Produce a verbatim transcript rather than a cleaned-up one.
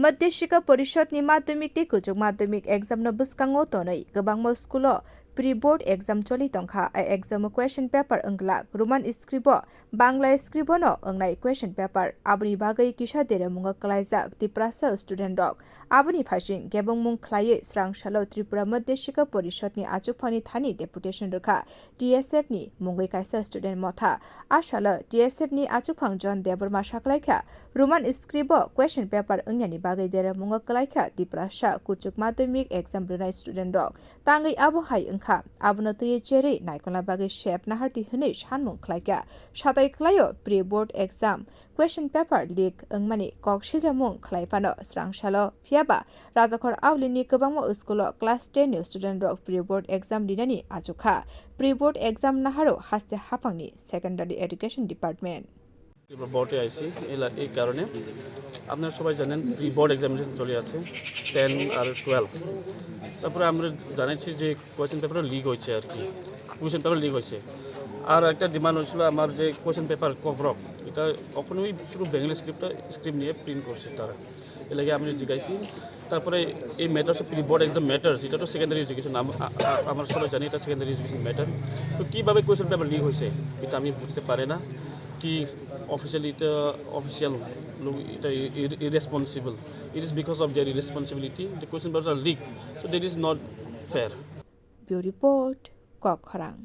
Madhyashikha Porishad ni madhyamik tei kwchwk madhyamik exam no bwskango tonwi kwbangma school o pre-board exam choli tongkha. A exam o question paper wng glak Roman script o, Bangla script o no wngnai question paper. Aboni bagwi kisa deremungo kwlaijak Tiprasa student rok. Aboni phaising kebengmung khlaiwi srang salo Tripura Madhyashikha Porishad ni achukphang ni thani deputation rwkha T S F ni mungwi kaisa student motha. A salo T S F ni achukphang John Debbarma saklaikha, Roman script o question paper wngyani bagwi deremungo kwlaikha Tiprasa kwchwk madhyamik exam rwnai student rok. Tangwi abo hai wngkha, abono twiwi cherwi naikolna bagwi sep nahardi hwnwi sanmung khlaikha. Satai khlaio pre-board exam question paper leak wngmani kok siljamung khlai phano srang salo. Phiyaba Rajakhor Auli ni kwbangma school o class ten ni student rok pre-board exam rinani achukha. Pre-board exam naharo haste haphangni Secondary Education Department. এবার বোর্ডে আইছি, এই লা-, এই কারণে। আপনারা সবাই জানেন, প্রি বোর্ড এক্সামিনেশন চলে আছে, টেন আর টুয়েলভ। তারপরে আমরা জানাচ্ছি যে কোয়েশ্চেন পেপারও লিক হয়েছে আর কি, কোয়েশ্চেন পেপার লিক হয়েছে। আর একটা ডিমান্ড হয়েছিল আমার, যে কোয়েশ্চেন পেপার কভরক, এটা কখনোই শুধু বেঙ্গলি স্ক্রিপ্টটা, স্ক্রিপ্ট নিয়ে প্রিন্ট করছে তারা, এর লাগে আমি জিজ্ঞাসি। তারপরে এই matters of pre board exam matters, এটা তো সেকেন্ডারি এডুকেশন, আমরা সবাই জানি এটা সেকেন্ডারি এডুকেশন ম্যাটার। তো কীভাবে কোয়েশ্চেন পেপার লিক হয়েছে, এটা আমি বুঝতে পারি না। কি অফিসিয়ালি এটা অফিসিয়াল লোক, এটা irresponsible. It is because of their irresponsibility the question papers are leaked, so that is not fair. Bureau Report, Kokkhorang.